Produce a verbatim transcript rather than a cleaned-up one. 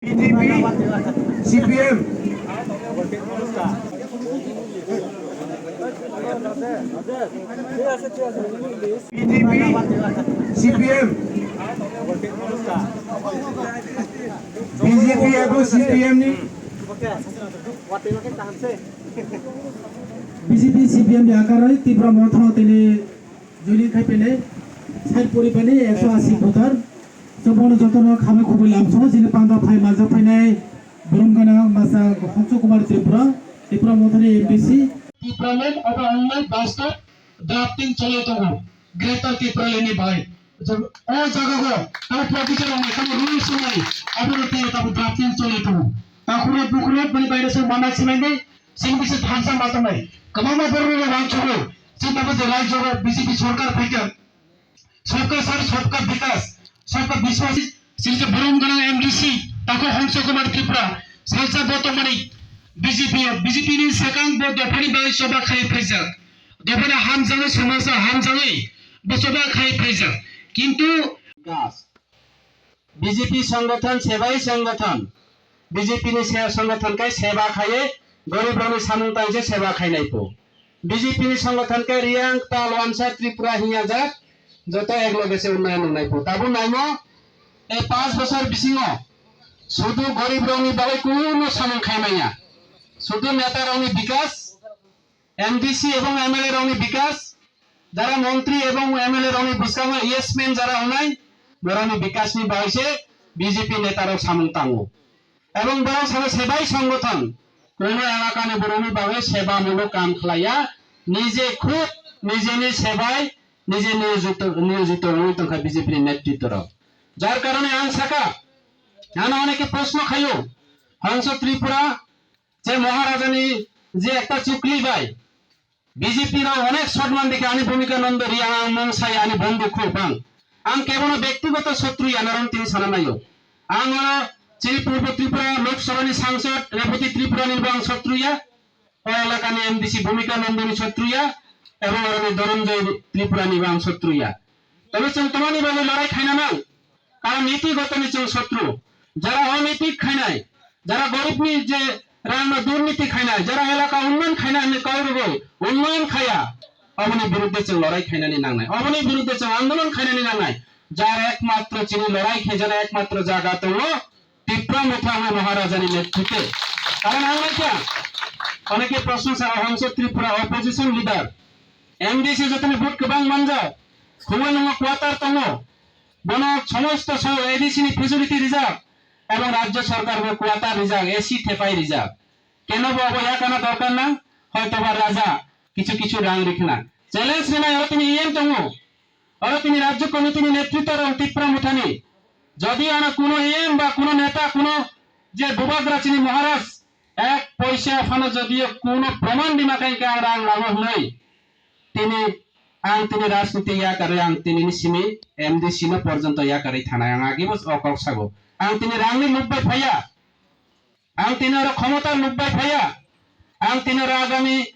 B J P, C P M, B J P, C P M, B J P abo C P M ni B J P C P M ni akaroi Tipra Motha tini joining khai pele sai pori pani ekso asi voter. Sobono jotono khamai khubui lamso jini panda phai manjak phainai borom gana masa Hongso Kumar Tripura, Tipra Mothani M D C. Tipraland abo ongnai bastop drafting choli tongo Greater Tipraland ni bai. O jaga go tamo provision ongnai, tamo rules ongnai, abo no tei tamo drafting choli tongo. Takhurok bukhurok bani bai resa manai sinai nei. Sini bisa thansa ma tongnai. Kwbangma borok rok rang chukgo. Sini tamo je raijo rok B J P sorkar phaikha. Sabka Saath, Sabka Vikas, Sabka Vishwas. Sini je borom gwnang M D C, tako Hongso Kumar Tripura. Salsa bo tongmani B J P, B J P ni sakang bo dophani bai choba khai phaijak. Dophani hamjagwi somajno hamjagwi bo choba khai phaijak. Kintu Vikas. B J P songothon sebai songothon, B J P ni se songothon khe seba khaiye, gorib rokni samung tangse seba khainai po. B J P ni songothon khe Riyang, Tal, Wansa, Tripura hinya jak, joto ek loge se unnayon wngnai po. Tabuk naimo, e panch bosor bisingo sudu gorib rokni bagwi kuno samung khaimanya. Sudu neta rokni bikas, M D C ebong M L A rokni bikas, jara montri ebong M L A rokni bwskango yes man jara wngnai, borokni bikasni bagwi se B J P neta rok samung tango. Ebong borok sabo sebai songothon, kono elakani borokni bagwi sebamulok kam khlaiya, nije khud nijeni sebai, nije niyojito, niyojito wngwi tongkha B J P ni netritwo rok. Jar karone ang saka, ano oneke proshno khaio, Hongso Tripura, je Maharajani je ekta chukli bai B J P rok onek short man dikhe ani Bhumika Nando Riyang ang mung sai ani bondhu khub ang. Ang kebono bektigoto shotru ya naron tini sana naio. Ang oro chini Purbo Tripura Lok Sabha ni sangsad Rebati Tripura ni bo ang shotru ya. O elakani M D C Bhumika Nandoni shotru ya, ebong oroni Dhananjay Tripurani bo ang shotru ya. Tobe chwng tomani bagwi lorai khaina nang? Karon niti gotoni chwng shotru. Jara onitik khainai, jara goribni je rangno durniti khainai, jara elaka unnoyon khaina hinwi kok rwgwi unnoyon khaya, oboni birudde chwng lorai khainani nangnai. Oboni birudde chwng andolon khainani nangnai. Jar ekmatro chini lorai khaijana ekmatro jaga tongo, Tipra Motha Maharajani netritwe. Karon ang naikha, oneke proshno saka Hongso Tripura opposition leader, M D C jotoni vote kwbang manjak, Khumulwngo quarter tongo, bono somosto so A D C ni facility rijak, ebong rajya sarkar bo quarter rijak, A C thepai rijak. Keno bo obo yakana dorkar nang, hoito ba raja kichu kichu rang rikhna. Challenge rinai oro tini E M tongo. Oro tini Rajya Committee ni netritwo rok Tipra Mothani. Jodi ano kuno E M ba kuno neta, kuno je bubagra chini Maharaj, ek poisa phano jodi kuno proman rima khe ang rang nango hwnwi, tini ang tini rajniti yakarwi ang tini ni simi M D C no porjonto yakarwi thanai ang agi bo o kok sago. Ang tini rangni lob bai phaiya, ang tini oro khomota lob bai phaiya, ang tini oro agami